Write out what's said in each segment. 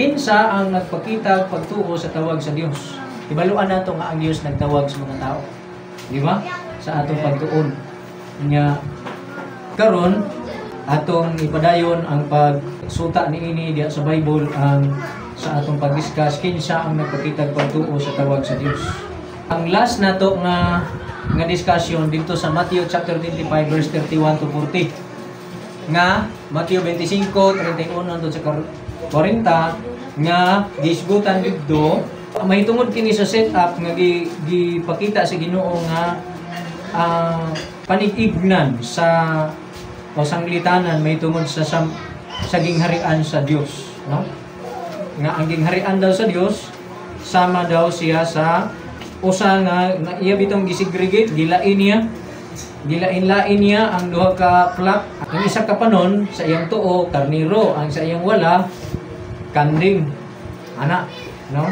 Kinsa ang nagpakita pagtuo sa tawag sa Dios? Hibaluan nato nga ang Dios nagtawag sa mga tao. Di ba? Sa atong pagtuon. Nya karon atong ipadayon ang pagsuta niini diha sa Bible, ang sa atong pag-discuss, kinsa ang nagpakita pagtuo sa tawag sa Dios. Ang last nato nga nga discussion dito sa Matthew chapter 25 verse 31 to 40, nga Matthew 25:31 hangtod sa 40 nga gisgutan didto, mahitungod kini sa setup nga gipakita sa Ginoo nga panig-ignan sa o sanglitanan mahitungod sa gingharian sa Dios, no? Nga ang gingharian daw sa Dios sama daw siya sa usa nga iya bitong gisegregate, gilain niya, gilain-lain niya ang duha ka flock. Ang isa ka panon sa iyang tuo karniro, ang sa iyang wala kanding ana, no?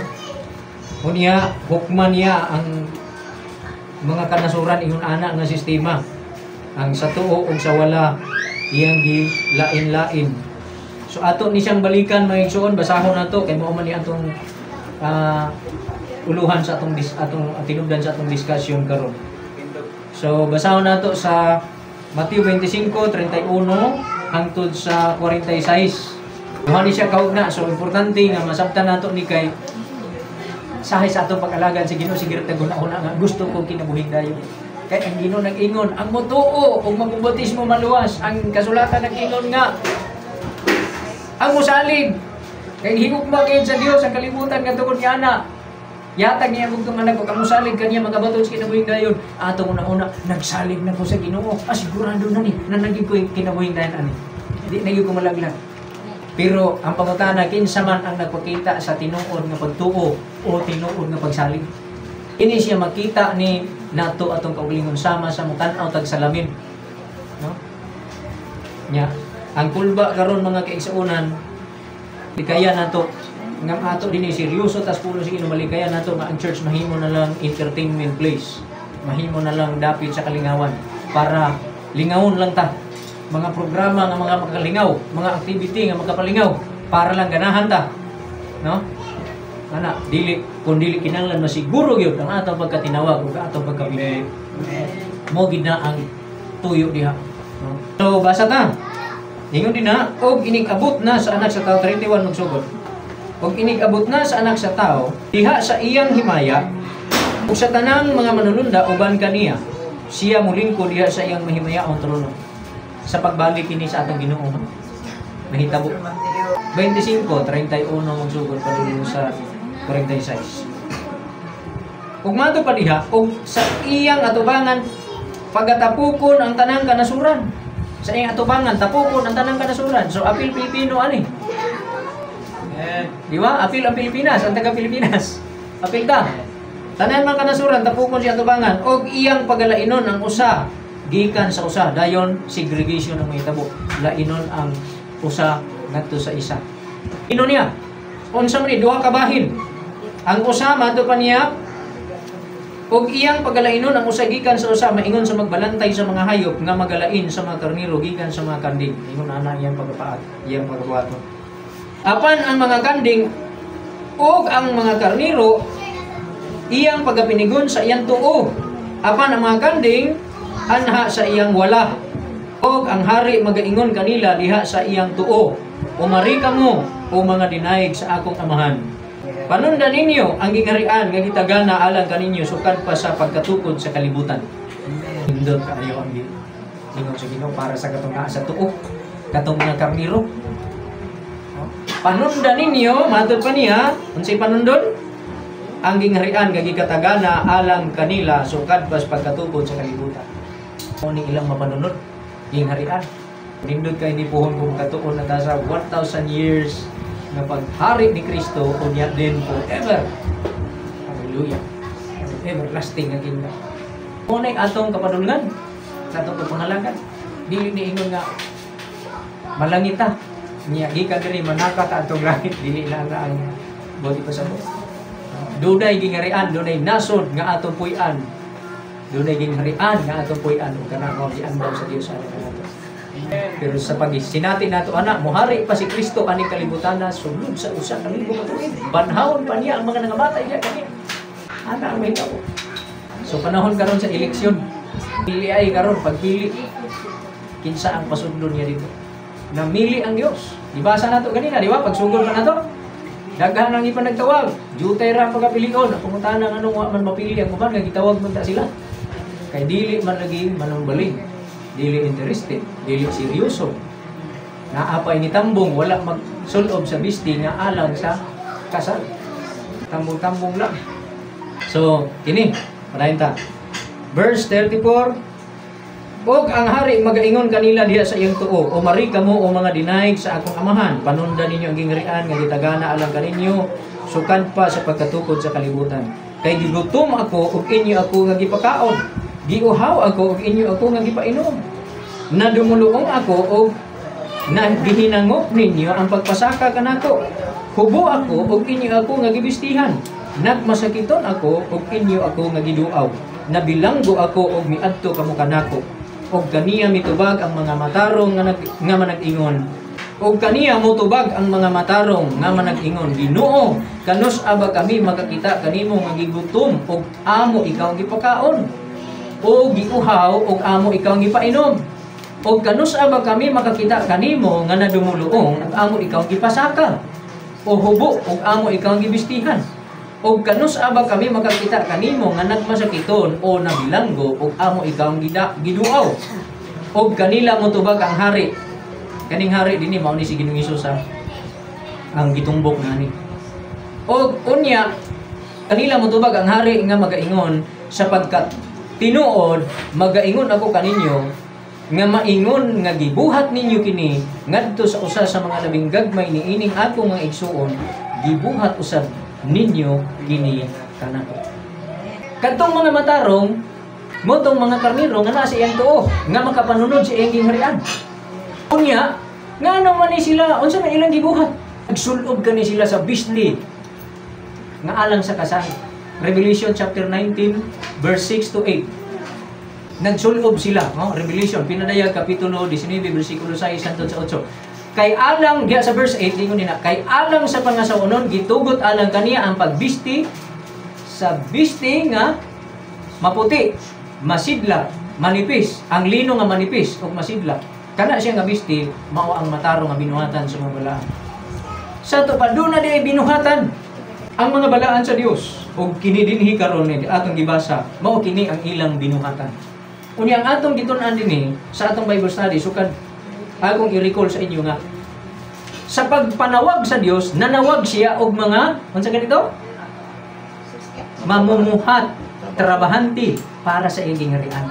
Unya hukman niya ang mga kanasuran ingon ana nga sistema, ang sa tuo ug sa wala iyang gilain-lain. So ato ni siyang balikan, mga igsoon. Basahon nato kay mao man ni atong uluhan sa atong tinubdan sa atong discussion karon. So basahon nato sa Matthew 25:31 hangtod sa 46. Duha ni siya kaugna, so importante nga masabtan nato ni kay sahay sa atong pag-alagad sa Ginoo. Sige ra huna nga gusto ko kinabuhing dayon. Kay ang Ginoo nag-ingon, ang motuo ug magbautismo maluwas. Ang kasulatan nag-ingon nga ang musalig kay higugma kay sa Dios ang kalibutan nga tungod niya ana yatag niya bugtong anak, ug ang musalig kaniya makabaton sa kinabuhing dayon. Atong una-una, nagsalig na ko sa Ginoo. Ah, sigurado na ni na naging ko kinabuhing dayon ani. Di na gyud ko malaglag. Pero ang pangutana, kinsa man ang nagpakita sa tinuod nga pagtuo o tinuod nga pagsalig? Ini siya makita ni nato atong kaugalingon sama sa mutan-aw tag salamin. No? Nya, ang kulba karon, mga kaigsuonan, kaya nato nga ato dinhi seryoso tas pulo sa Ginoo, malikaya nato nga ang church mahimo na lang entertainment place. Mahimo na lang dapit sa kalingawan para lingawon lang ta. Mga programa nga mga makalingaw, mga activity nga makapalingaw para lang ganahan ta. No? Ana, dili kung dili kinahanglan masiguro gyud ang atong pagkatinawag ug atong pagkapili. Mo gid na ang tuyo diha. No? So basa ta. Ingon din na, og inig-abot na sa Anak sa Tao, 31 magsugod. Og inig-abot na sa Anak sa Tao, diha sa iyang himaya, ug sa tanang mga manulunda uban kaniya, siya mulingkod diha sa iyang mahimayaong trono. Sa pagbalik kini sa atong Ginoo, no? Mahitabo. 25:31 magsugod padulong sa 46. Ug mato pa diha, ug sa iyang atubangan pagatapukon ang tanang kanasuran. Sa iyang atubangan tapukon ang tanang kanasuran. So apil Pilipino ani. Di ba? Apil ang Pilipinas, ang taga Pilipinas. Apil ta. Tanan man kanasuran tapukon siya atubangan og iyang pagalainon ang usa gikan sa usa. Dayon segregation ang mahitabo. Lainon ang usa ngadto sa isa. Ino niya. Unsa man ni duha ka bahin. Ang usa mato pa niya, og iyang pagalainon ang usa gikan sa usa maingon sa magbalantay sa mga hayop nga magalain sa mga karniro gikan sa mga kanding. Ingon ana iyang pagapaat, iyang pagabuhaton. Apan ang mga kanding ug ang mga karniro iyang pagapinigon sa iyang tuo. Apan ang mga kanding anha sa iyang wala. Og ang hari magaingon kanila diha sa iyang tuo. Umari kamo o mga dinayeg sa akong amahan. Panundan ninyo ang gingharian nga gitagana alang kaninyo sukad pa sa pagkatukod sa kalibutan. Hindot kaayo ang ingon sa Ginoo para sa katong naa sa tuo, katong mga karniro. Panundan ninyo, matod pa niya, unsay panundon? Ang gingharian nga gikatagana alang kanila sukad pa sa pagkatukod sa kalibutan. Mo ni ilang mapanunod, gingharian. Nindot kay ni puhon kung katuon na ta sa 1,000 years nga paghari ni Kristo, unya din forever. Hallelujah. Everlasting nga kingdom. Mo na atong kapadulngan sa atong pagpangalagan. Dili ni ingon nga malangita. Niya gikan diri manaka ta atong langit, dili na ang body pa sa buot. Dunay gingharian, dunay nasod nga atong puy-an. Dunay gingharian nga atong puy-an ug kana mao giandam sa Dios alang kanato. Pero sa pagsinati nato ana, muhari pa si Kristo aning kalibutan na sulod sa 1,000 ka tuig. Banhawon pa niya ang mga nangamatay diya kaniya. Ana ang mahitabo. So panahon karon sa eleksyon. Pili ay karon pagpili kinsa ang pasundon niya dito. Namili ang Dios. Gibasa nato ganina, di ba? Pagsugod pa nato. Daghan ang ipanagtawag. Jutay ra ang pagkapilion. Ang pangutana anong wa man mapili ang uban nga gitawag man ta sila. Kay dili man lagi manumbaling. Dili interested, dili seryoso. Naa pa ni tambong, wala magsulob sa bisti nga alang sa kasal. Tambong-tambong lang. So, kini, padayon ta. Verse 34, "Og ang hari magaingon kanila diha sa iyang tuo, 'O mari kamo, o mga dinaig sa akong amahan, panundan ninyo ang gingharian nga gitagana alang kaninyo sukad pa sa pagkatukod sa kalibutan. Kay gigutom ako ug inyo ako nga gipakaon, giuhaw ako ug inyo ako nga gipainom. Nadumuluong ako ug na gihinangop ninyo ang pagpasaka kanako. Hubo ako ug inyo ako nga gibistihan. Nagmasakiton ako ug inyo ako nga giduaw. Nabilanggo ako ug miadto kamo kanako.' Og kaniya mitubag ang mga matarong nga manag-ingon. Og kaniya motubag ang mga matarong nga manag-ingon, 'Ginoo, kanus aba kami makakita kanimo nga gigutom ug amo ikaw ang gipakaon? O giuhaw ug amo ikaw ang gipainom? Og kanus aba kami makakita kanimo nga nadumuluong ug amo ikaw ang gipasaka? O hubo ug amo ikaw ang gibistihan? Og kanus aba kami makakita kanimo nga nagmasakiton o nabilanggo ug amo ikaw ang giduaw?' Og kanila motubag ang hari." Kaning hari dinhi mao ni si Ginoong Hesus ang gitumbok nani. "Og unya kanila motubag ang hari nga magaingon, 'Sapagkat tinuod magaingon ako kaninyo nga maingon nga gibuhat ninyo kini ngadto sa usa sa mga labing gagmay niining ako nga igsuon, gibuhat usab ninyo kini kanako.'" Kadtong mga matarong motong mga karnero nga naa sa iyang tuo nga makapanunod sa iyang gingharian. Unya, ngano man ni sila, unsa man ilang gibuhat? Nagsulob kani sila sa bisti nga alang sa kasal. Revelation chapter 19 verse 6 to 8. Nagsulob sila, no? Revelation pinadayag kapitulo 19 bersikulo 6 hangtod sa 8. Kay alang diya sa verse 8 ingon nina, kay alang sa pangasawonon gitugot alang kaniya ang pagbisti sa bisti nga maputi, masidla, manipis, ang lino nga manipis ug masidla. Kana siya nga bisti mao ang matarong nga binuhatan sa mga balaan. Sa ato pa duna di binuhatan ang mga balaan sa Dios, ug kini dinhi karon ni atong gibasa mao kini ang ilang binuhatan. Unya ang atong gitun-an dinhi sa atong Bible study, sukad akong i-recall sa inyo nga sa pagpanawag sa Dios, nanawag siya og mga unsa ganito? Mamumuhat, trabahante para sa iyang gingharian.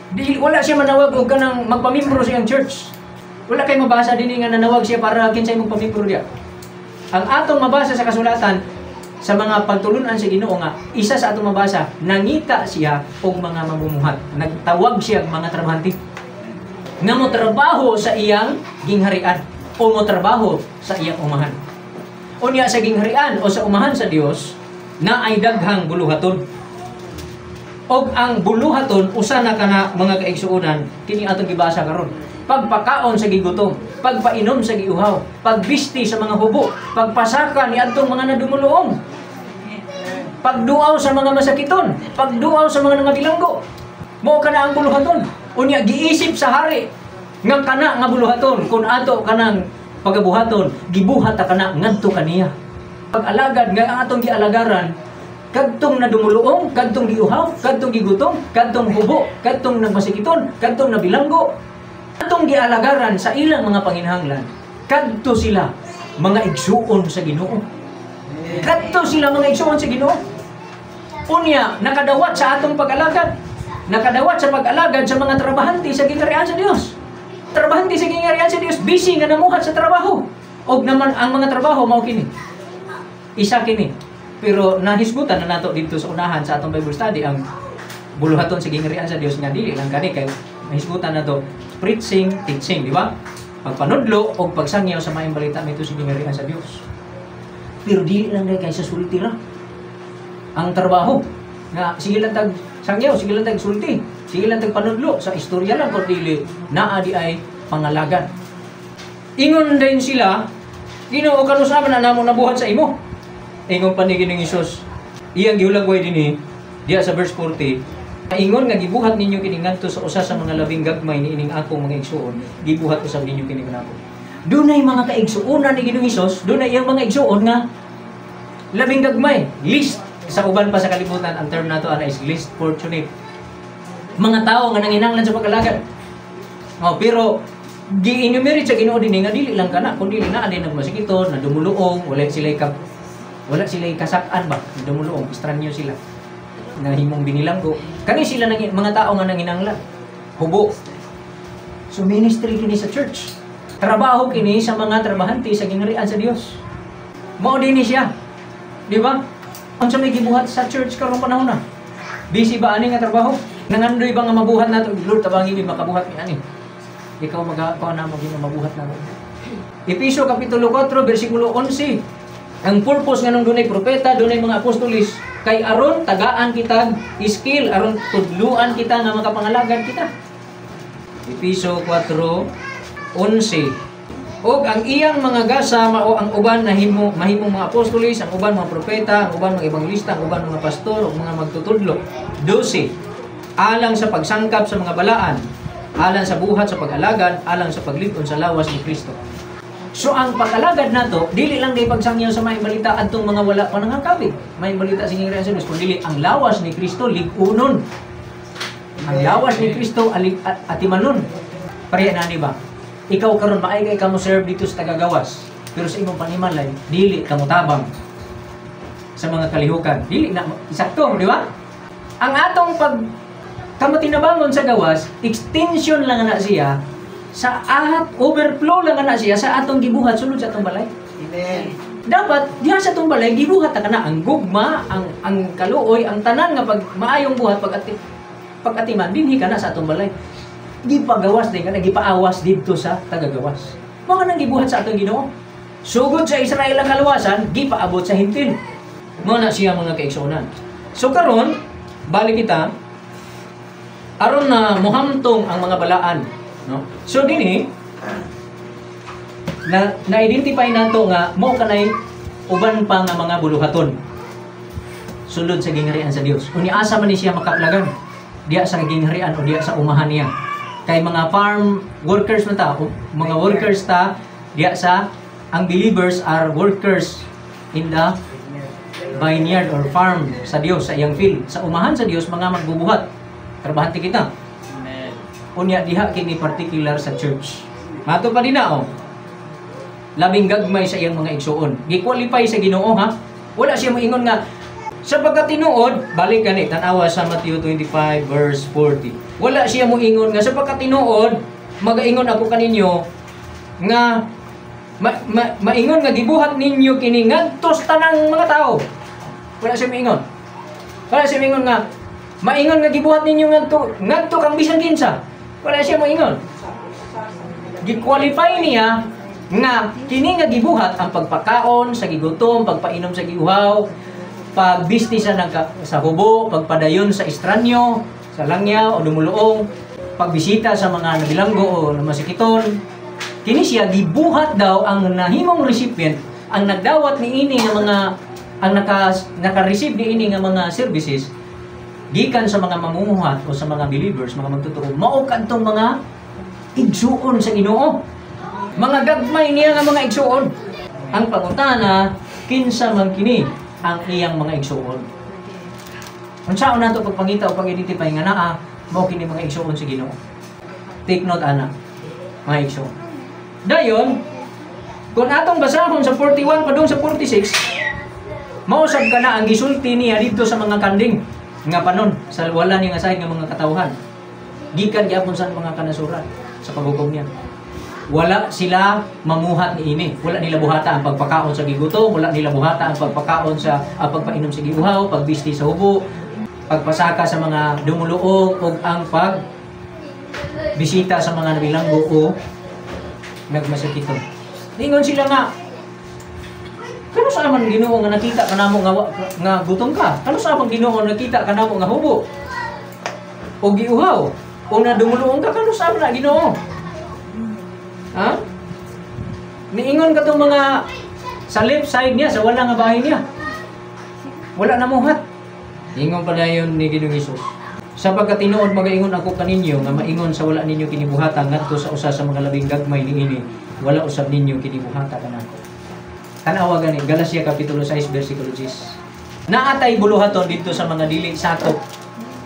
Di wala siya manawag og kanang magpamimbro sa iyang church. Wala kay mabasa dinhi nga nanawag siya para kinsay magpamimbro diya. Ang atong mabasa sa kasulatan sa mga pagtulunan sa Ginoo nga isa sa atong mabasa, nangita siya og mga mamumuhat. Nagtawag siya og mga trabahante nga motrabaho sa iyang gingharian o motrabaho sa iyang umahan. Unya sa gingharian o sa umahan sa Dios na ay daghang buluhaton. Og ang buluhaton usa na kana, mga kaigsuonan, kini atong gibasa karon. Pagpakaon sa gigutom, pagpainom sa giuhaw, pagbisti sa mga hubo, pagpasaka ni adtong mga nadumuluong, pagduaw sa mga masakiton, pagduaw sa mga nangabilanggo. Mao kana ang buluhaton. Unya giisip sa hari nga kana nga buluhaton kun ato kanang pagabuhaton, gibuhat ta kana ngadto kaniya. Pag-alagad nga ang atong gialagaran kadtong nadumuluong, kadtong giuhaw, kadtong gigutom, kadtong hubo, kadtong nagmasikiton, kadtong nabilanggo, atong gialagaran sa ilang mga panginahanglan, kadto sila mga igsuon sa Ginoo. Kadto sila mga igsuon sa Ginoo. Unya nakadawat sa atong pag-alagad, nakadawat sa pag-alagad sa mga trabahante sa gingharian sa Dios. Trabahante sa gingharian sa Dios, busy nga namuhat sa trabaho. Og naman ang mga trabaho mao kini. Isa kini. Pero nahisgutan na nato dito sa unahan sa atong Bible study ang buluhaton sa gingharian sa Dios nga dili lang kani kay nahisgutan nato preaching, teaching, di ba? Pagpanudlo og pagsangyaw sa maayong balita mito sa gingharian sa Dios. Pero dili lang kay sa sulti ra ang trabaho nga sige lang tag sangyaw, sige lang tag sulti. Sige lang tag panudlo sa istorya lang, kun dili naa di ay pangalagan. Ingon din sila, "Ginoo, kanus-a man na namo nabuhat sa imo?" Ingon pa ni Ginoong Hesus, iyang gihulagway dinhi diya sa verse 40, "Ingon nga gibuhat ninyo kini ngadto sa usa sa mga labing gagmay niining akong mga igsuon, gibuhat usab ninyo kini kanako." Dunay mga kaigsuonan ni Ginoong Hesus, dunay iyang mga igsuon nga labing gagmay, least sa uban pa sa kalibutan. Ang term nato ana is least fortunate. Mga tao nga nanginanglan sa pag-alagad. Oh, pero gi-enumerate sa Ginoo dinhi nga dili lang kana, kundi naa din nagmasikiton, na dumuluong, wala sila kasak-an ba, dumuluong, estranyo sila. Nahimong binilanggo. Kani sila nang mga tao nga nanginanglan. Hubo. So ministry kini sa church. Trabaho kini sa mga trabahante sa gingharian sa Dios. Mao dinhi siya. Di ba? Unsa may gibuhat sa church karong panahon na? Busy ba ani nga trabaho? Nangandoy ba nga mabuhat nato? "Lord, tabangi mi makabuhat mi ani. Ikaw magakuha na mo, Ginoo, mabuhat na mo." Epeso kapitulo 4 bersikulo 11. Ang purpose nganong dunay propeta, dunay mga apostolis, kay aron tagaan kita skill, aron tudluan kita nga makapangalagad kita. Epeso 4:11. Og ang iyang mga gasa mao ang uban nahimo mahimong mga apostolis, ang uban mga propeta, ang uban mga ebanghilista, ang uban mga pastor ug mga magtutudlo. 12. Alang sa pagsangkap sa mga balaan, alang sa buhat sa pag-alagad, alang sa paglig-on sa lawas ni Kristo. So ang pag-alagad nato, dili lang day pagsangyaw sa maayong balita adtong mga wala pa nangangkabig. Maayong balita sa gingharian sa Dios, kun dili ang lawas ni Kristo lig-unon. Ang lawas ni Kristo atimanon. Pareha na ni ba? Ikaw karon maay kay kamo serve dito sa tagagawas. Pero sa imong panimalay, dili ka motabang sa mga kalihukan. Dili na isakto, di ba? Ang atong pag kamotinabangon sa gawas, extension lang na siya sa at overflow lang na siya sa atong gibuhat sulod sa atong balay. Amen. Dapat diha sa atong balay gibuhat ta kana ang gugma, ang kaluoy, ang tanan nga pag maayong buhat pag atiman dinhi kana sa atong balay. Gipagawas din kana, gipaawas didto sa tagagawas. Mao nang gibuhat sa atong Ginoo. Sugod sa Israel ang kaluwasan, gipaabot sa Hentil. Mao na siya, mga kaigsuonan. So karon, balik kita aron na muhamtong ang mga balaan, no? So dinhi na na-identify nato nga mao kanay uban pa nga mga buluhaton sulod sa gingharian sa Dios. Unya asa man ni siya makaplagan? Diya sa gingharian o diya sa umahan niya. Kay mga farm workers man ta, o mga workers ta diya sa, ang believers are workers in the vineyard or farm sa Dios, sa iyang field. Sa umahan sa Dios, mga magbubuhat. Trabahante kita. Amen. Unya diha kini particular sa church. Mato pa din na oh. Labing gagmay sa iyang mga igsuon. Gi-qualify sa Ginoo ha. Wala siya moingon nga sa pagkatinuod, balik kani tan-awa sa Matthew 25 verse 40. Wala siya moingon nga sa pagkatinuod, magaingon ako kaninyo nga maingon nga gibuhat ninyo kini ngadto sa tanang mga tao. Wala siya moingon. Wala siya moingon nga maingon nga gibuhat ninyo ngadto ngadto kang bisan kinsa. Wala siya moingon. Gi-qualify niya nga kini nga gibuhat ang pagpakaon sa gigutom, pagpainom sa giuhaw, pagbisti sa hubo, pagpadayon sa estranyo, sa langyaw o dumuluong, pagbisita sa mga nabilanggo o namasikiton. Kini siya gibuhat daw ang nahimong recipient, ang nagdawat niini nga mga ang naka naka-receive niini nga mga services gikan sa mga mamumuhat o sa mga believers, mga magtotoo, mao kadtong mga igsuon sa Ginoo. Mga gagmay niya nga mga igsuon. Ang pangutana, kinsa man kini ang iyang mga igsuon? Unsaon nato pagpangita o pag-identify nga naa mao kini mga igsuon sa Ginoo? Take note ana, mga igsuon. Dayon, kung atong basahon sa 41 padung sa 46, mausab ka na ang gisulti niya dito sa mga kanding nga panon sa wala niya nga side nga mga katawhan. Gikan gyapon sa mga kanasuran sa paghukom niya. Wala sila mamuhat ni ini. Wala nila buhata ang pagpakaon sa gigutom, wala nila buhata ang pagpakaon sa ang pagpainom sa giuhaw, pagbisti sa hubo, pagpasaka sa mga dumuluong ug ang pag bisita sa mga nabilanggo o nagmasakiton. Ningon sila nga, "Kanus-a man, Ginoo, nga nakita ka namo nga gutom ka? Kanus-a man, Ginoo, nakita ka namo nga hubo?" O giuhaw? O nadumuluong ka kanus-a na, Ginoo? Ha? Niingon katong mga sa left side niya, sa wala nga bahin niya. Wala na muhat. Ingon pa dayon ni Ginoong Hesus. Sa pagkatinuod magaingon ako kaninyo nga maingon sa wala ninyo kinibuhata ngadto sa usa sa mga labing gagmay niini, wala usab ninyo kinibuhata kanako. Tan-awa gani Galacia kapitulo 6 versikulo 10. Naatay buluhaton didto sa mga dili sakop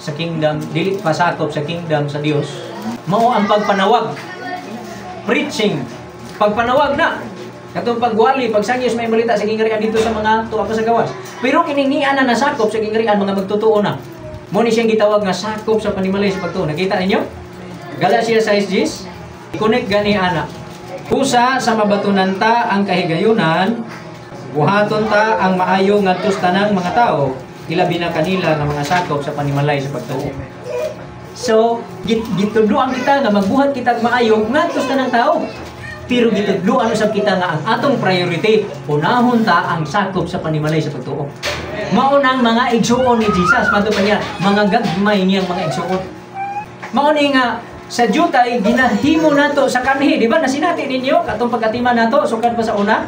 sa kingdom, dili pasakop sa kingdom sa Dios. Mao ang pagpanawag. Preaching. Pagpanawag na. Katong pagwali, pagsangis may balita sa gingarian dito sa mga tuwa pa sa gawas. Pero kining niya na nasakop sa gingarian, mga magtotoo na. Mo ni siyang gitawag nga sakop sa panimalay sa pagtuo. Nakita ninyo? Galatia 6:10. I-connect gani ana. Kusa sa mabatunan ta ang kahigayunan, buhaton ta ang maayo ngadto sa tanang mga tao, ilabi na kanila nga mga sakop sa panimalay sa pagtuo. So, gitudloan kita nga magbuhat kita og maayo ngadto sa tanang tao. Pero gitudloan usab kita nga ang atong priority, unahon ta ang sakop sa panimalay sa pagtuo. Mao nang mga igsuon ni Jesus, manto pa niya, mga gagmay niyang mga igsuon. Mao ni nga sa jutay ginahimo nato sa kanhi, di ba? Nasinati ninyo katong pagkatiman nato sukad pa sa una.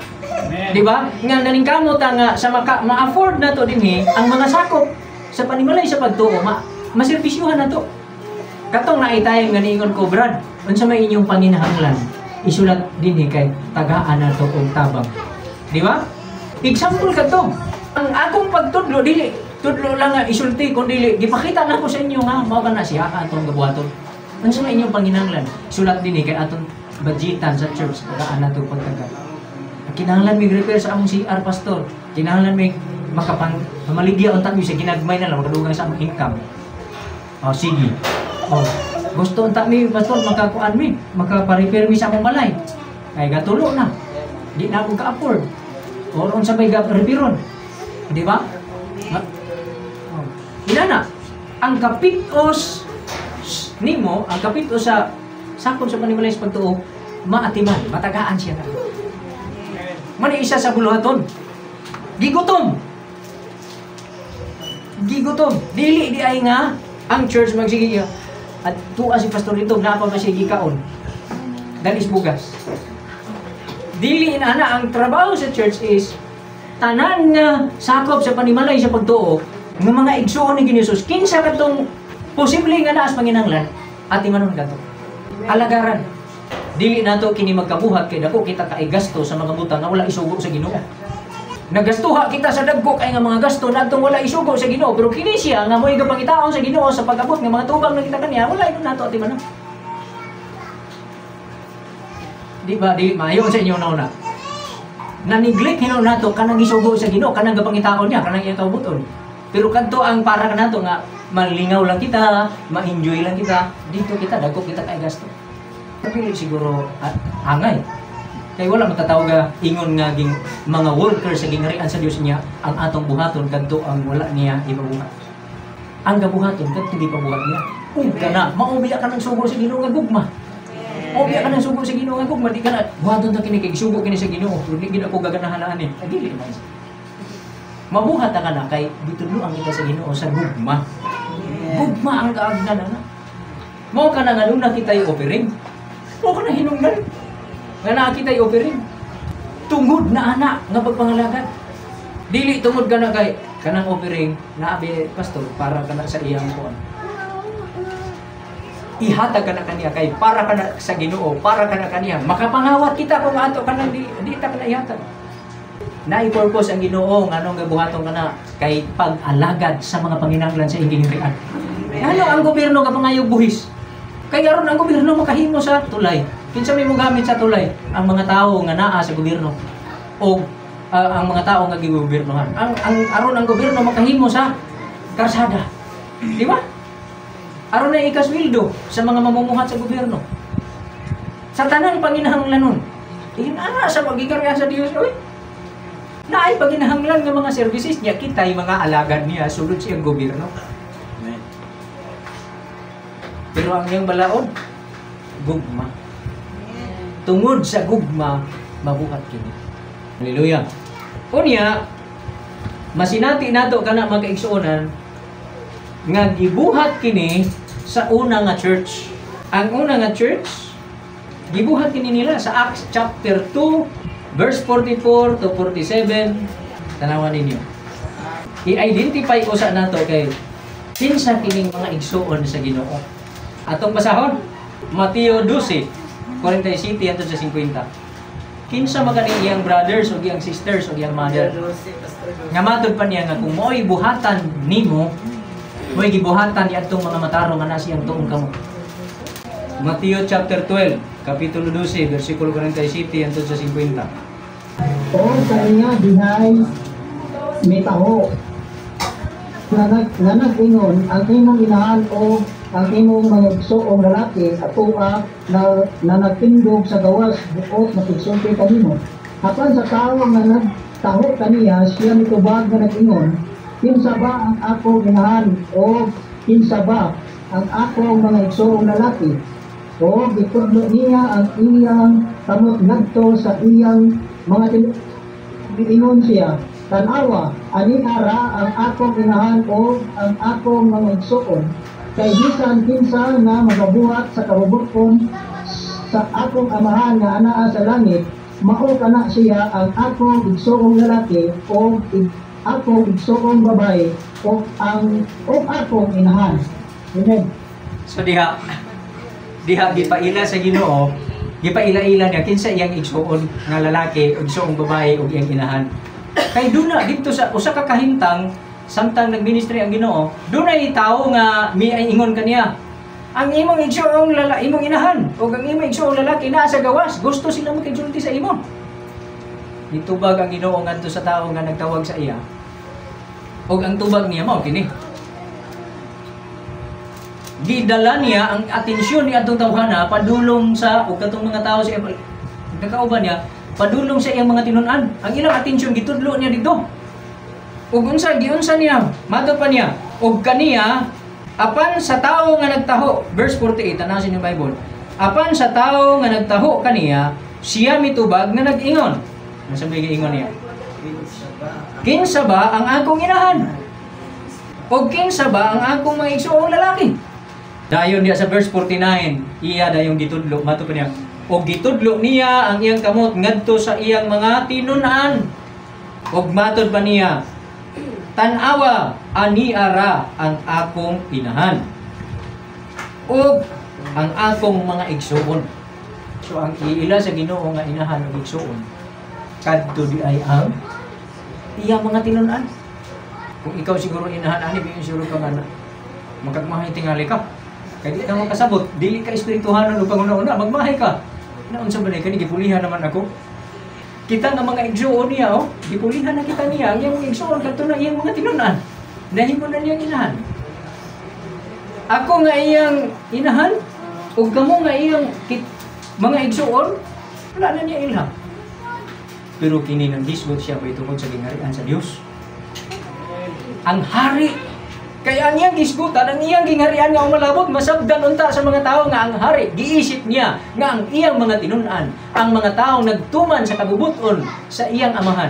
Di ba? Nga naningkamot ta nga sa ma-afford nato dinhi ang mga sakop sa panimalay sa pagtuo, maserbisyuhan nato. Katong naitayang nga niingon ko, Brad, unsa may inyong panginahanglan? Isulat dinhi kay tagaan nato og tabang. Di ba? Example kadto. Ang akong pagtudlo dili tudlo lang nga isulti kun dili gipakita nako sa inyo nga mao kana siya atong gabuhaton. Unsa may inyong panginahanglan? Sulat dinhi kay atong budgetan sa church tagaan nato pagtaga. Kinahanglan mig repair sa among CR, pastor. Kinahanglan mig makapang pamaligya unta mi sa ginagmay na lang makadugang sa among income. Oh, sige. Oh, gusto unta mi, pastor, makakuan mi, makapa-repair mi sa among balay. Kay gatulo na. Di na ako ka-afford. Or unsa may ga-repairon. Di ba? Oh. Inana, ang kapitos nimo, ang kapitos sa sakop sa panimalay sa pagtuo, maatiman, matagaan siya ka. Mani isa sa buluhaton. Gigutom. Gigutom. Dili di ay nga ang church magsige at tuwa si pastor dito naa pa ba siya gikaon. Dalis bugas. Dili inana ang trabaho sa church is tanan nga sakop sa panimalay sa pagtuo nga mga igsuon ni Ginoong Hesus, kinsa katong posible nga naas panginahanglan, atimanon kadto. Alagaran. Dili nato kini magkabuhat kay dako kita kay gasto sa mga butang nga wala isugo sa Ginoo. Nagastuha kita sa dagko kay nga mga gasto nadtong wala isugo sa Ginoo, pero kini siya nga mo'y gapangitaon sa Ginoo sa pag-abot nga mga tubang nakita kaniya, wala ingon nato atimanon. Di ba di maayo sa inyo nauna? Na-neglect hinuon nato kanang isugo sa Ginoo, kanang gapangitaon niya, kanang iyang kaubuton. Pero kadto ang para kanato nga malingaw lang kita, ma-enjoy lang kita, dito kita dagko kita kay gasto. Pero siguro angay. Kay wala matatawag nga ingon nga ging mga worker sa gingarian sa Dios niya ang atong buhaton kadto ang wala niya ipabuhat. Ang gabuhaton kadto gipabuhat niya. Ug kana maubiya ka ng sugo sa Ginoo nga gugma. Maubiya ka ng sugo sa Ginoo nga gugma, di ka na buhaton ta kini kay gisugo kini sa Ginoo, pero di gid ako gaganahan ani. Ay, dili man. Mabuhat ta kana kay gitudloan kita sa Ginoo sa gugma. Gugma ang kaagnan ana. Mao kana nga nung nakita yung offering. Mao kana hinungdan. Nga nakita yung offering. Tungod na ana nga pagpangalagad. Dili tungod kana kay kanang offering naabi pastor para kana sa iyang kuan. Ihatag kana kaniya kay para kana sa Ginoo, para kana kaniya. Makapangawat kita kung ato kanang di ta kana ihatag. Naipurpose ang Ginoo nganong gabuhaton kana kay pag-alagad sa mga panginahanglan sa iyang gingharian. Ano ang gobyerno kapangayog buhis? Kay aron ang gobyerno makahimo sa tulay. Kinsa may mogamit sa tulay? Ang mga tao nga naa sa gobyerno o ang mga tao nga gigobyernohan. Ang aron ang gobyerno makahimo sa karsada. Di ba? Aron na ikasweldo sa mga mamumuhat sa gobyerno. Sa tanang panginahanglanon. Iyon ana sa pagikarya sa Dios oy. Naay panginahanglan nga mga services niya, kita'y mga alagad niya sulod siyang gobyerno. Amen. Pero ang iyang balaod, gugma. Tungod sa gugma, mabuhat kini. Hallelujah. Unya, masinati nato kana mga kaigsuonan nga gibuhat kini Sa una nga church. Ang una nga church, gibuhat kini nila sa Acts chapter 2 verse 44 to 47. Tanawan ninyo. I-identify usa nato kay kinsa kining mga igsuon sa Ginoo. Atong basahon, Mateo 12:47 hangtod sa 50. Kinsa man kaning iyang brothers o iyang sisters o iyang mother? Nga matod pa niya nga kung mo'y buhatan nimo, mo'y gibuhatan ni adtong mga matarong nga nasa iyang tuong kamot. Mateo chapter 12, kapitulo 12, versikulo 47 hangtod sa 50. O sa iya dihay mitaho nga nag-ingon, "Ang imong inahan o ang imong mga igsoong lalaki atoa na nagtindog sa gawas, buot makigsulti kanimo." Apan sa tawo nga nagtaho kaniya, siya mitubag nga nag-ingon, "Kinsa ba ang akong inahan o kinsa ba ang akong mga igsoong lalaki?" O gitudlo niya ang iyang kamot ngadto sa iyang mga. Miingon siya, "Tanawa, ani ara ang akong inahan o ang akong mga igsoon. Kay bisan kinsa nga magabuhat sa kabubut-on sa akong Amahan nga anaa sa langit, mao kana siya ang akong igsoong lalaki o akong igsoong babae o akong inahan." Amen. So diha gipaila sa Ginoo, gipaila-ila niya kinsa iyang igsuon nga lalaki, igsuong babae ug iyang inahan. Kay duna didto sa usa ka kahimtang samtang nagministry ang Ginoo, dunay tawo nga miingon kaniya. "Ang imong igsuong imong inahan ug ang imong igsuong lalaki naa sa gawas, gusto sila makigsulti sa imo." Gitubag ang Ginoo ngadto sa tawo nga nagtawag sa iya. Ug ang tubag niya mao kini: Gidala niya ang atensyon ni atong tawhana padulong sa ug katong mga tao sa nagkauban niya padulong sa iyang mga tinun-an. Ang ilang atensyon gitudlo niya didto. Ug unsa giunsa niya? Matod pa niya, ug kaniya, apan sa tawo nga nagtaho, verse 48, tanaw sa inyong Bible. Apan sa tawo nga nagtaho kaniya, siya mitubag nga nag-ingon. Unsa may giingon niya? "Kinsa ba ang akong inahan? O kinsa ba ang akong mga igsoong lalaki?" Dayon diya sa verse 49, iya dayong gitudlo, mato pa niya. Og gitudlo niya ang iyang kamot ngadto sa iyang mga tinun-an. Og matod pa niya, "Tan-awa, ani ara ang akong inahan ug ang akong mga igsuon." So ang iila sa Ginoo nga inahan ug igsuon kadto di ay ang iyang mga tinun-an. Kung ikaw siguro inahan ani, biyon siguro ka nga na magkagmahay tingali ka. Kay di ka makasabot, dili ka espirituhanon ug panguna-una, magmahay ka. Naunsa ba ni kani, gipulihan naman ako. Kita nga mga igsuon niya, oh, gipulihan na kita niya, ang iyang mga igsuon kadto na iyang mga tinun-an. Nahimo na niyang inahan. Ako nga iyang inahan ug kamo nga iyang mga igsuon, wala na niya ilham. Pero kini nang hisgot siya pa tungod sa gingharian sa Dios. Ang hari. Kaya ang iyang gisgutan, ang iyang gingharian nga umalabot, masabdan unta sa mga tao nga ang hari, giisip niya nga ang iyang mga tinun-an, ang mga tao nagtuman sa kabubuton sa iyang amahan.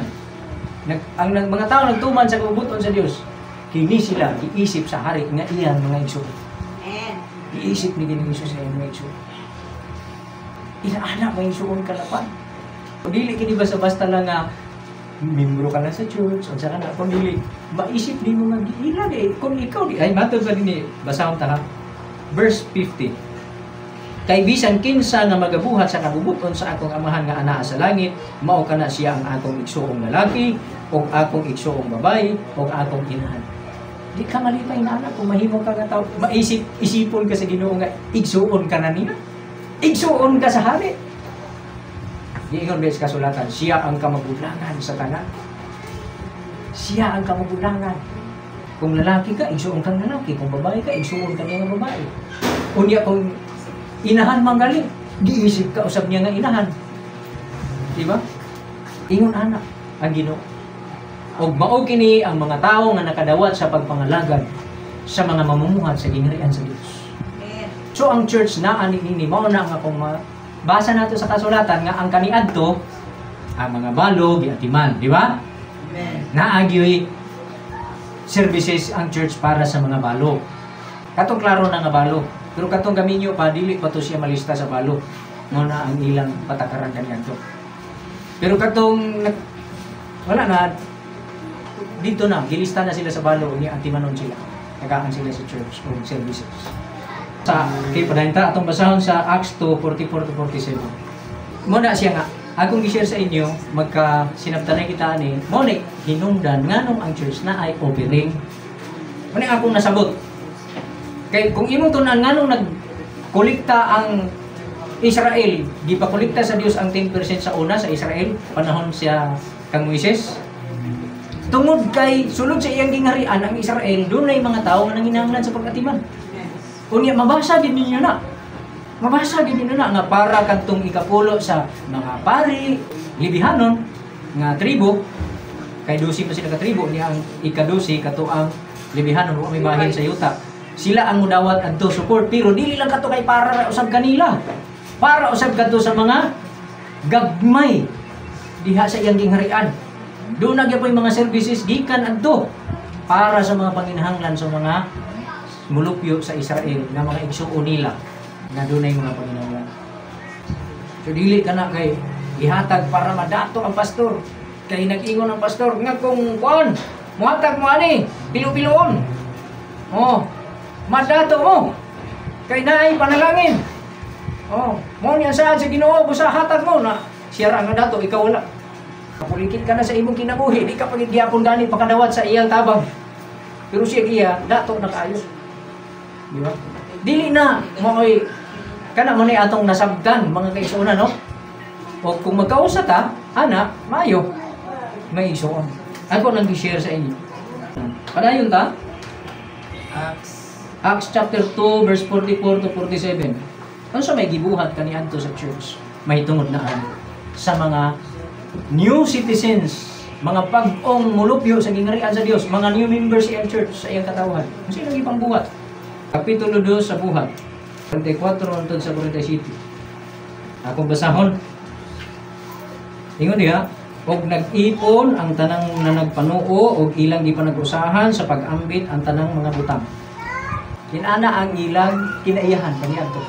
Ang mga tao nagtuman sa kabubuton sa Dios, kini sila giisip sa hari nga iyang mga igsoon. Giisip ni Ginoong Hesus sa iyang mga igsoon. Inaana mga igsoon kalapan. Dili kini basta-basta lang nga membro ka na sa church, unsa ka na, kung dili, maisip di mo nga giila di, kung ikaw di, ay matod pa din ni, basahon ta ha. Verse 50. Kay bisan kinsa nga magabuhat sa kabubuton sa akong Amahan nga anaa sa langit, mao kana siya ang akong igsuong lalaki, o akong igsuong babae, o akong inahan. Di ka malipay na anak kung mahimo ka nga tao, maisip, isipon ka sa Ginoo nga igsuon ka na niya. Igsuon ka sa hari. Giingon ba sa kasulatan, siya ang kamagulangan sa tanan. Siya ang kamagulangan. Kung lalaki ka, igsuon kang lalaki. Kung babae ka, igsuon ka niya nga babae. Unya kung inahan man gali, giisip ka usab niya nga inahan. Di ba? Ingon anak ang Ginoo. Og mao kini ang mga tao nga nakadawat sa pagpangalagad sa mga mamumuhat sa gingharian sa Dios. So ang church na ani nini mao na nga kung basa nato sa kasulatan nga ang kaniadto ang mga balo giatiman, di ba? Amen. Naagyoy services ang church para sa mga balo. Katong klaro na nga balo. Pero katong gaminyo pa, dili pa to siya malista sa balo. Mao na ang ilang patakaran kaniadto. Pero katong wala na dito na, gilista na sila sa balo, unya atimanon sila. Tagaan sila sa church o services. Sa kay padayon ta atong basahon sa Acts 2:44 to 47. Mo na siya nga akong gi-share sa inyo, magka sinabtanay kita ani, mo ni hinungdan nganong ang church na ay offering. Mo ni akong nasabot. Kay kung imong tun-an nganong nagkolekta ang Israel, gipakolekta sa Dios ang 10% sa una sa Israel panahon siya kang Moises. Tungod kay sulod sa iyang gingharian ang Israel, dunay mga tawo nga nanginahanglan sa pag-atiman. Unya mabasa gid ninyo na. Mabasa gid ninyo na nga para kadtong ikapulo sa mga pari, Levihanon nga tribo, kay 12 pa sila ka tribo, niya ang ikadusi kato ang Levihanon, wa may bahin sa yuta. Sila ang mudawat adto support, pero dili lang kato kay para ra usab kanila. Para usab kadto sa mga gagmay diha sa iyang gingharian. Doon na gyapon mga services gikan adto para sa mga panginahanglan sa mga mulupyo sa Israel nga mga igsuon nila nga dunay mga panginahanglan. So dili ka na kay gihatag para madato ang pastor. Kay nag-ingon ang pastor nga kung kuan, muhatag mo ani, pilo-piloon. Oh, madato mo. Kay naay panalangin. Oh, mo niya saan sa Ginoo busa hatag mo na siya ra nga dato, ikaw wala. Kapulikit ka na sa imong kinabuhi, di ka pagid gyapon gani pakadawat sa iyang tabang. Pero siya iya, dato na kaayo. Di ba? Dili na mo'y kana mo ni atong nasabtan mga kaigsuonan, no? O kung magkausa ta, ana, maayo. May igsuon. Ako nang gi-share sa inyo. Padayon ta? Acts. Acts chapter 2 verse 44 to 47. Unsa may gibuhat kaniadto sa church? May tungod na ang sa mga new citizens, mga bag-ong mulupyo sa gingharian sa Dios, mga new members sa iyang church, sa iyang katawhan. Unsa ilang gipangbuhat? Kapitulo 2 sa Buhat, 44 hangtod sa 47. Akong basahon. Ingon diha, og nag-ipon ang tanang nanagpanuo og ilang gipanag-usahan sa pag-ambit ang tanang mga butang. Kinana ang ilang kinaiyahan kaniadto.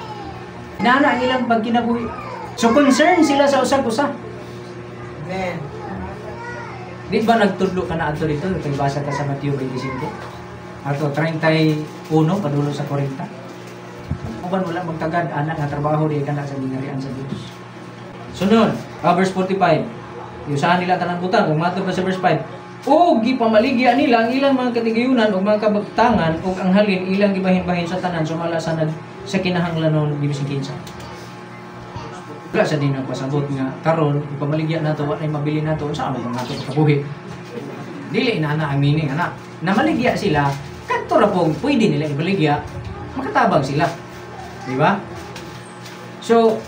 Kinana ang ilang pagkinabuhi. So concern sila sa usag-usa. Amen. Di ba nagtudlo ka na adto dito? Pagbasa ta sa Mateo 25. Ato 31 padulong sa 40. Uban wala magtagad ana nga trabaho di kana sa gingharian sa Dios. Sunod, verse 45. Yusahan nila tanang butang ug matod pa sa verse 5. O gipamaligya nila ang ilang mga katigayunan ug mga kabagtangan ug ang halin ilang gibahin-bahin sa tanan sumala sa nag sa kinahanglanon bisan kinsa. Wala sa din nagpasabot nga karon ipamaligya nato, wa nay mabili nato, unsa man nato kabuhi. Dili ina ana ang meaning ana. Namaligya sila kadto ra pong pwede nila ibaligya, makatabang sila. Di ba? So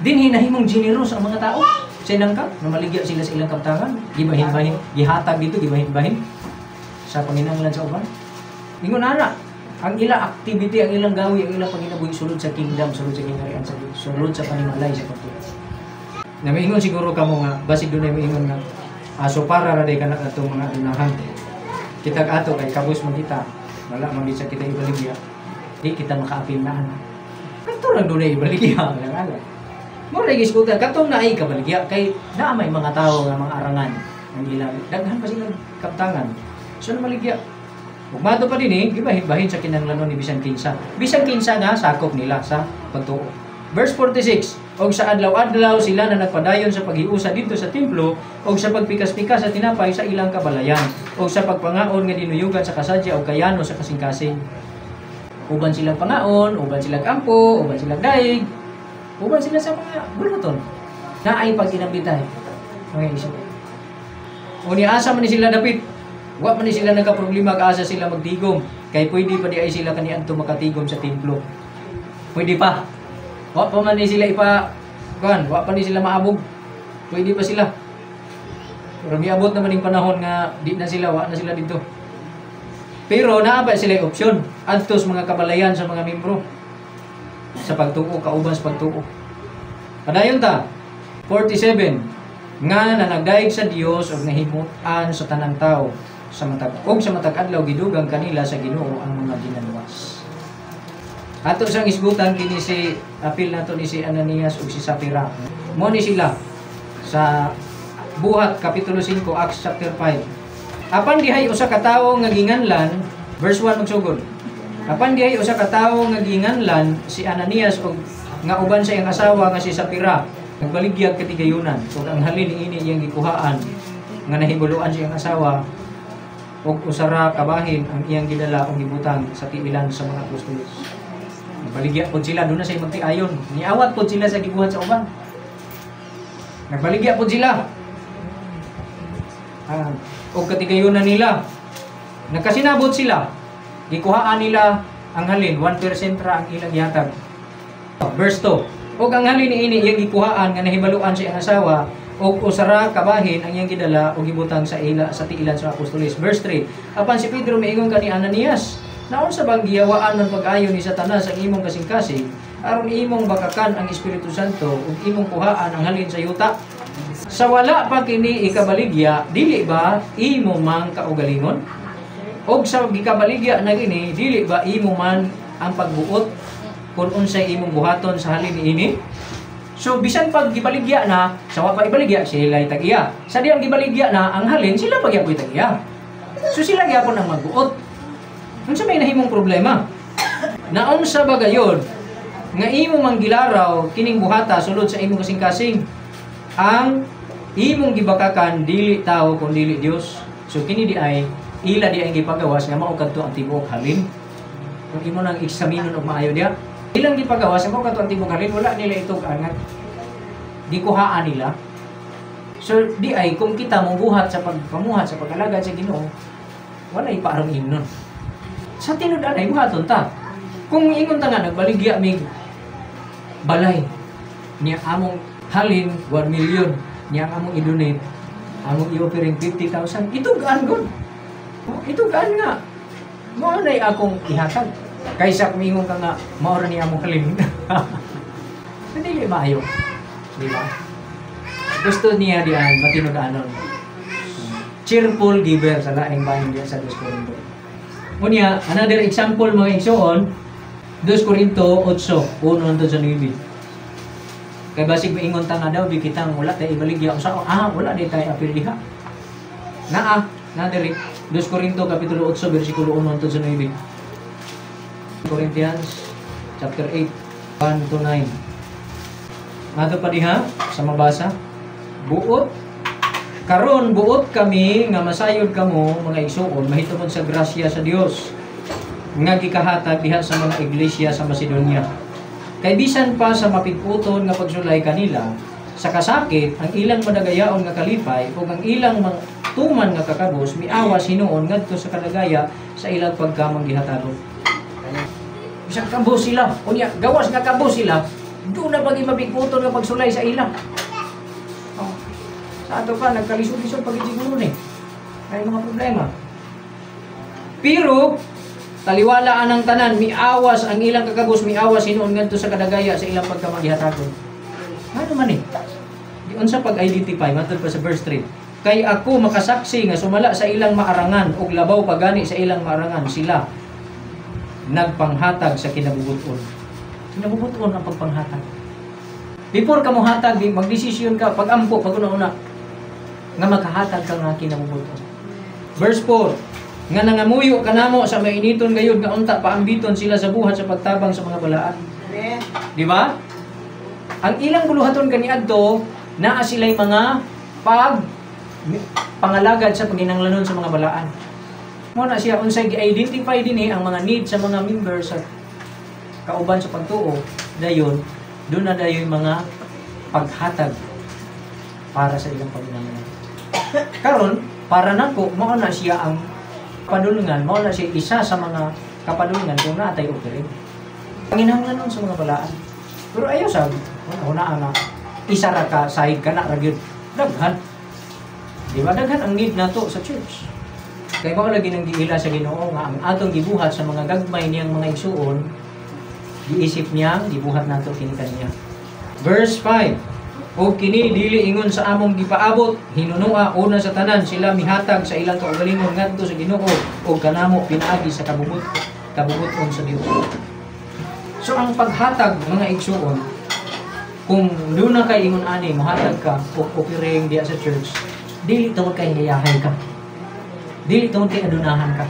dinhi nahimong generous ang mga tao sa inangka, namaligya sila sa ilang kaptangan, gibahin-bahin, gihatag dito, gibahin-bahin sa panginahanglan sa uban. Ingon ana, ang ilang activity, ang ilang gawi, ang ilang panginabuhi sulod sa kingdom, sulod sa gingharian sa Dios, sulod sa panimalay sa pagtuo. Na maingon siguro kamo nga, basig dunay maingon nga, aso para ra day kana atong mga unahan. Kita ato kay kabus man kita, wala man gid sa kita ibaligya. Di kita makaapil na ana. Kadto lang dunay ibaligya, lang ala. Mo ra gisgutan katong naay kabaligya kay naa may mga tawo nga mga arangan ang ilang daghan pa sila kaptangan. So namaligya. Ug mato pa dinhi, gibahin-bahin sa kinahanglanon ni bisan kinsa. Bisan kinsa nga sakop nila sa pagtuo. Verse 46, og sa adlaw-adlaw sila na nagpadayon sa paghiusa didto sa templo og sa pagpikas-pikas sa tinapay sa ilang kabalayan og sa pagpangaon nga dinuyugan sa kasadya og kayano sa kasing-kasing. Uban silang pangaon, uban silang ampo, uban silang daig, uban sila sa mga buluton. Naay pag-inabitay. Mga isip. O niasa man ni sila dapit. Wa man ni sila nagka-problema kaasa sila magtigom. Kay pwede pa di ay sila kaniadto makatigom sa templo. Pwede pa. Wa pa man ni sila ipa kuan, wa pa ni sila maabog. Pwede pa sila. Pero miabot naman ning panahon nga di na sila, wa na sila dito. Pero naa pa sila opsyon adto sa mga kabalayan sa mga membro sa pagtuo, kauban sa pagtuo. Padayon ta. 47 nga nanagdaig sa Dios og nahimutan sa tanang tawo sa matag og sa matag adlaw gidugang kanila sa Ginoo ang mga ginaluwas. Ato sang isgutan kini si apil nato ni si Ananias ug si Sapira. Mo ni sila sa Buhat kapitulo 5, Acts chapter 5. Apan dihay usa ka tawo nga ginganlan, verse 1 magsugod. Apan dihay usa ka tawo nga ginganlan si Ananias og nga uban sa iyang asawa nga si Sapira, nagbaligyag katigayunan ug ang halin niini iyang gikuhaan nga nahibuluan sa iyang asawa og usa ra ka bahin ang iyang gidala og gibutang sa tiilan sa mga apostoles. Nagbaligya pod sila, doon na sa magtiayon. Niawat pod sila sa gibuhat sa uban. Nagbaligya pod sila. Og katigayunan nila. Nagkasinabot sila. Gikuhaan nila ang halin, 1% ra ang ilang gihatag. Verse 2. Og ang halin niini iyang gikuhaan nga nahibaluan sa iyang asawa og usa ra ka bahin ang iyang gidala og gibutang sa ila sa tiilan sa apostoles. Verse 3. Apan si Pedro miingon kani Ananias, naunsa bang giyawaan man pag-ayo ni Satanas ang imong kasing-kasing aron imong bakakan ang Espiritu Santo ug imong kuhaan ang halin sa yuta? Sa wala pa kini ikabaligya, dili ba imo mang kaugalingon? Og sa gikabaligya na kini, dili ba imo man ang pagbuot kung unsay imong buhaton sa halin niini? So bisan pag gibaligya na, sa wa pa ibaligya sila tag-iya. Sa diyang gibaligya na ang halin, sila pagyapoy tag-iya. So sila gyapon ang magbuot. Unsa may nahimong problema? Naunsa ba gayod nga imo mang gilaraw kining buhata sulod sa imong kasing-kasing? Ang imong gibakakan dili tao kun dili Dios. So kini di ay ila di ay gipagawas nga mao kadto ang tibuok halin. Kung imo nang eksaminon og maayo diha, ilang gipagawas nga mao kadto ang tibuok halin, wala nila itug-an nga gikuhaan nila. So di ay kung kita mobuhat sa pagpamuhat sa pag-alagad sa Ginoo, wala ipaarong ingnon. Sa tinud-an ay buhaton ta. Kung ingon ta nga nagbaligya mig balay niya among halin 1 million, niya ang among i-donate, among i-offering 50,000, itugaan gud. Itugaan nga. Mao nay akong ihatag. Kaysa kung ingon ka nga mao ra ni among halin. Dili maayo. Di ba? Gusto niya diyan matinud-anon. Cheerful giver sa laing bahin diyan sa 2 Corinto. Unya, another example mga igsoon, 2 Corinto 8, 1 hangtod sa 9. Kay basig maingon ta nga daw di kitang wala tay ibaligya unsa, wala di tay apil diha. Naa, na diri 2 Corinto kapitulo 8 bersikulo 1 hangtod sa 9. Corinthians chapter 8 1 to 9. Mato pa diha sa mabasa. Buot karon buot kami nga masayod kamo mga igsuon mahitungod sa grasya sa Dios nga gikahatag diha sa mga iglesia sa Macedonia. Kay bisan pa sa mapigputon nga pagsulay kanila sa kasakit ang ilang madagayaon nga kalipay ug ang ilang tuman nga kakabos miawas hinuon ngadto sa kadagaya sa ilang pagkamanggihatagon. Bisan kabos sila, unya gawas nga kabos sila, doon na pag mapigputon nga pagsulay sa ila. Oh. Sa ato pa nagkalisod-lisod pag siguro ni. Ay mga problema. Pero taliwalaan ang tanan, miawas ang ilang kakabos, miawas hinuon ngadto sa kadagaya sa ilang pagkamagihatagon. Ano man eh? Di unsa pag-identify matud pa sa verse 3. Kay ako makasaksi nga sumala sa ilang maarangan ug labaw pagani sa ilang maarangan sila nagpanghatag sa kinabubuton. Kinabubuton ang pagpanghatag. Before ka mohatag, magdesisyon ka pagampo pag una-una nga makahatag ka nga kinabubuton. Verse 4. Nga nangamuyo kanamo sa mainiton gayud nga unta paambiton sila sa buhat sa pagtabang sa mga balaan. Amen. Di ba? Ang ilang buluhaton kaniadto naa sila'y mga pag pangalagad sa paginanglanon sa mga balaan. Mo na siya unsay gi-identify dinhi ang mga needs sa mga members sa kauban sa pagtuo, dayon doon na dayon mga paghatag para sa ilang paginanglanon. Karon para nako mao na siya ang padulngan, mao na siya isa sa mga kapadulngan kung naa tay offering. Panginahanglanon sa mga balaan. Pero ayaw sa una nga isa ra ka side ka na ra gyud. Daghan. Di ba daghan ang need nato sa church? Kay mao lagi nang giila sa Ginoo nga ang atong gibuhat sa mga gagmay niyang mga igsuon, giisip niya gibuhat nato kini kaniya. Verse 5. O kini dili ingon sa among gipaabot, hinunua una sa tanan sila mihatag sa ilang kaugalingon ngadto sa Ginoo og kanamo pinaagi sa kabubuton sa Dios. So ang paghatag, mga igsuon, kung doon na kay ingon ani, mohatag ka og offering diya sa church, dili tungod kay hayahay ka. Dili tungod kay adunahan ka.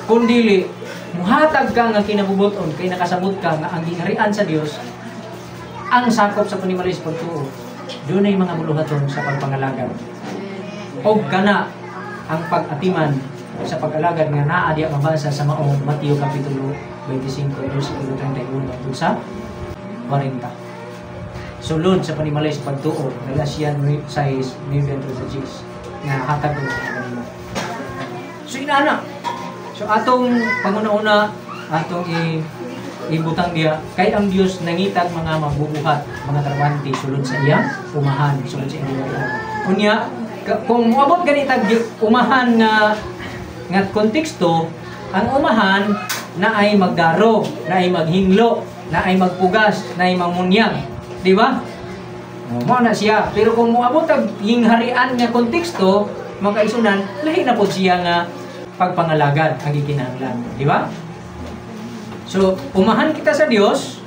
Kung dili, muhatag ka nga kinabubuton, kay nakasabot ka nga ang gingharian sa Dios ang sakop sa panimalay sa pagtuo. Doon ay mga buluhaton sa pagpangalagad. Og kana ang pag-atiman sa pag-alagad nga naa diya mabasa sa maong Mateo Kapitulo 25, versikulo 31 hangtod sa 40. Sulod sa panimalay sa pagtuo, Galatian 6, 9 hangtod sa 10, nga hatag ko sa kanila. So inana. So atong panguna-una, atong ibutang diya kay ang Dios nangitag mga mabubuhat, mga trabante sulod sa iyang umahan, sulod sa iyang gingharian. Unya, kung moabot ganitag umahan nga nga konteksto, ang umahan na ay magdaro, na ay maghinlo, na ay magpugas, na ay mamunyag. Di ba? Mo na siya. Pero kung moabot ang gingharian nga konteksto, mga kaigsuonan, lahi na pod siya nga pagpangalagad ang gikinahanglan. Di ba? So, umahan kita sa Dios,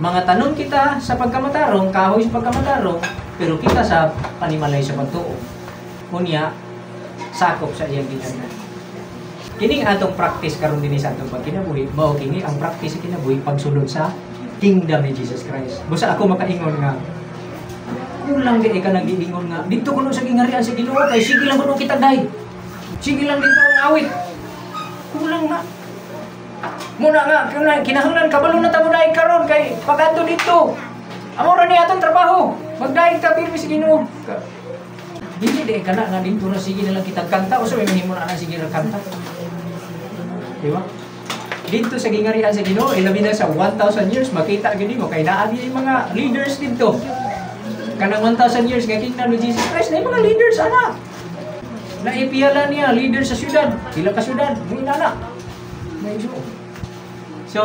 mga tanom kita sa pagkamatarong, kahoy sa pagkamatarong, pero kita sa panimalay sa pagtuo. Unya, sakop sa iyang gingharian. Kining atong practice karon dinhi sa atong pagkinabuhi, mao kini ang practice sa kinabuhi pagsulod sa kingdom ni Jesus Christ. Busa ako makaingon nga kulang di ka nag-iingon nga dito kuno sa gingharian sa Ginoo kay sige lang kuno kita day. Sige lang dito ang awit. Kulang na. Muna nga kinahanglan kabalo na ta mo daig karon kay pag-adto dito. Amo ra ni atong trabaho. Magdaig ta pirmi sa Ginoo. Dili di ka na nga dito na sige na lang kitag kanta o sa may mahimo na sige ra kanta. Di ba? Dito sa gingarian sa Ginoo, ilabi na sa 1,000 years makita gid mo kay naa gyud mga leaders dito. Kanang 1,000 years nga kingdom ni Jesus Christ na mga leaders ana. Naipiyala niya leader sa syudad, pila ka syudad, may nana. May so. So,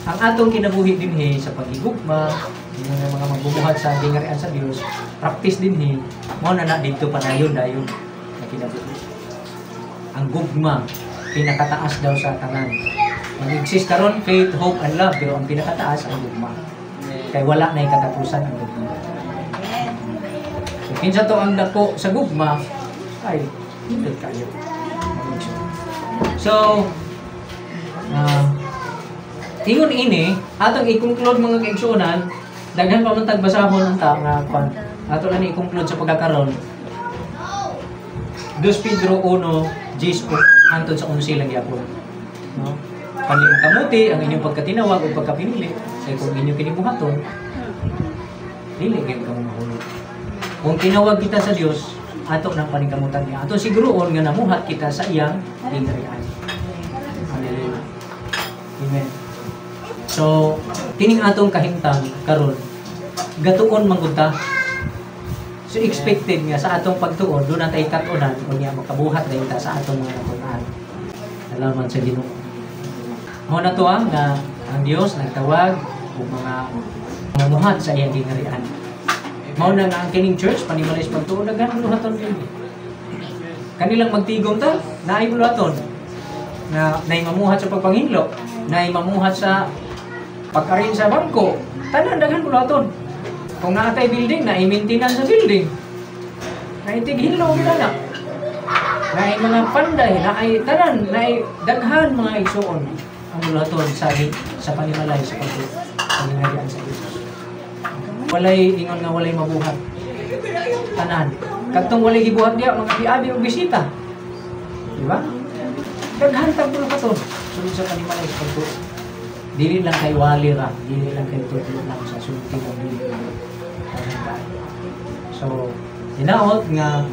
ang atong kinabuhi dinhi sa pagigugma, yung mga magbubuhat sa gingarian sa Dios, practice dinhi, mao na na dito padayon dayon na kinabuhi. Ang gugma pinakataas daw sa tanan. Mag-exist karon faith, hope, and love, pero ang pinakataas ang gugma. Kay wala na katapusan ang gugma. So, kinsa to ang dako sa gugma, ay, hindi kayo. So, ingon ini, atong i-conclude mga kaigsuonan, daghan pa man tag basahon unta nga kwan. Ato lang i-conclude sa pagkakaron. 2 Pedro 1, 10 hangtod sa 11 lang gyapon. No? Paningkamuti ang inyong pagkatinawag o pagkapinili kay kung inyong kinibuhaton, dili gyud ka mahulog. Kung tinawag kita sa Dios, ato nang paningkamutan niya. Ato siguroon nga namuhat kita sa iyang gingharian. Hallelujah. Amen. So, kining atong kahimtang karon, gatuon man gud ta. So expected nga sa atong pagtuon, doon na tayo katunan, unya makabuhat na ta sa atong mga natunan. Salamat sa Ginoo. Mao na to nga ang Dios nagtawag og mga mamuhat sa iyang gingharian. Mao na nga ang kining church panimalay sa pagtuo daghan buluhaton kini. Kanilang magtigom ta, naay buluhaton. Na naay mamuhat sa pagpanginlo, naay mamuhat sa pag-arin sa bangko, tanan daghan buluhaton. Kung naa tay building, naay maintenance sa building. Naay tighilo gid na. Naay mga panday, naay tanan, naay daghan mga igsuon ang buluhaton sa panimalay sa pagtuo, sa sa Dios. Walay ingon nga walay mabuhat. Tanan. Kadtong walay gibuhat diya mga biabi og bisita. Di ba? Daghan tag buluhaton sulod sa panimalay sa pagtuo. Dili lang kay wali ra, dili lang kay tudlo lang sa sulti og dili. So, hinaot nga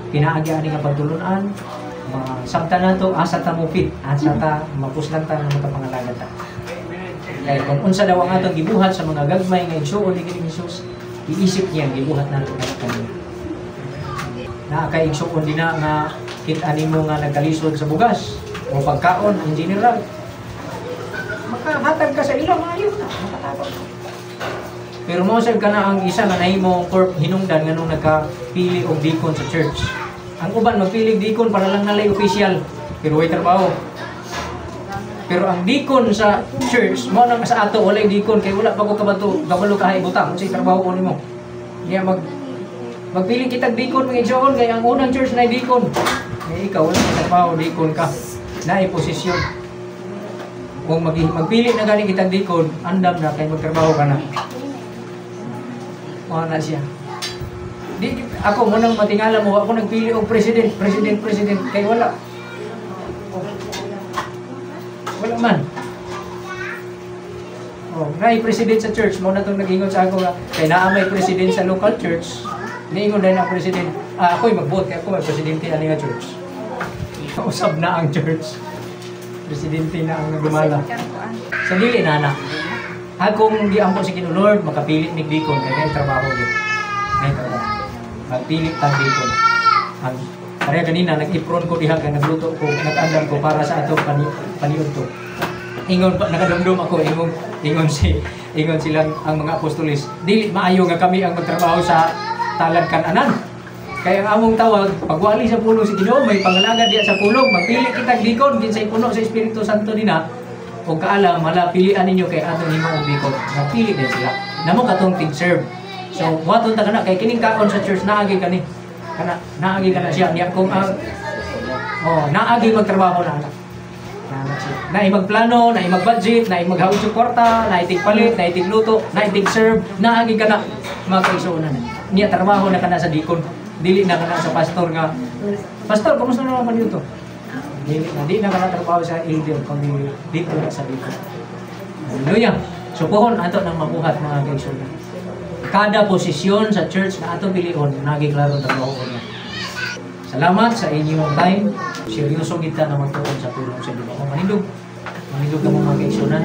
pinaagi ani nga pagtulunan, masabtan nato asa ta mo fit, asa ta mapuslan ta nga makapangalagad ta. Kay kung unsa daw ang atong gibuhat sa mga gagmay nga igsuon ni Ginoong Hesus, iisip niya gibuhat nato kaniya. Naa kay igsuon dinha nga kit-an nimo nga nagkalisod sa bugas o pagkaon in general. Makahatag ka sa ila, maayo na, makatabang. Pero mao sad ka na ang isa nga nahimong corp hinungdan nganong nagkapili og deacon sa church. Ang uban magpili og deacon para lang nalay official, pero way trabaho. Pero ang deacon sa church, mo nang sa ato walay deacon kay wala pa ko kabato, kabalo ka ibutang unsay trabaho ko nimo. Niya magpili kitag deacon, mga igsoon, kay ang unang church na deacon. Kay ikaw wala ka trabaho, deacon ka. Naay posisyon. Kung magpili na gani kitag deacon, andam na kay magtrabaho ka na. Mao na siya. Di ako mo nang matingala mo ako nagpili og president, president, president kay wala. Oh. Wala man. Oh, naay president sa church mo na tong nag-ingon sa ako nga kay naa may president sa local church. Niingon din ang president, ah, ako'y mag-vote kay ako may presidente ani nga church. Usab na ang church. Presidente na ang nagumala. Sa dili na na. Akong giampo sa Ginoo, Lord, makapili mig deacon kay naay trabaho din. Naay trabaho. Magpili tag deacon. Ang pareha ganina nag-ipron ko diha kay nagluto ko, nag-andam ko para sa atong paniudto. Ingon pa nakadumdum ako, ingon ingon si ingon silang ang mga apostoles, dili maayo nga kami ang magtrabaho sa talad kananan. Kaya ang among tawag, pagwali sa pulong si Ginoo, may pangalagad diya sa pulong, magpili kitag deacon kinsay puno sa Espiritu Santo nina og kaalam, mala pilian ninyo kay atong himo og deacon. Nagpili din sila. Namo katong tig-serve. So, buhaton ta kana kay kining kaon sa church naagi kani. Kana naagi kana siya niya kung ang oh, naagi magtrabaho na anak. Naana siya. Naay magplano, naay mag-budget, naay maghawid sa kwarta, naay tigpalit, naay tigluto, naay tig-serve, naagi kana mga kaigsuonan. Niya trabaho na kana sa deacon. Dili na kana sa pastor nga, "Pastor, kumusta naman man dito?" Dili na, di na kana trabaho sa elder, kundi dito na sa deacon. Hallelujah. So puhon ato nang mabuhat, mga kaigsuonan. Kada posisyon sa church na atong pilion, nagi klaro trabaho niya. Salamat sa inyong time. Seryoso kita na magtuon sa tulong sa Ginoo. Manindog. Manindog ka mo, mga kaigsuonan.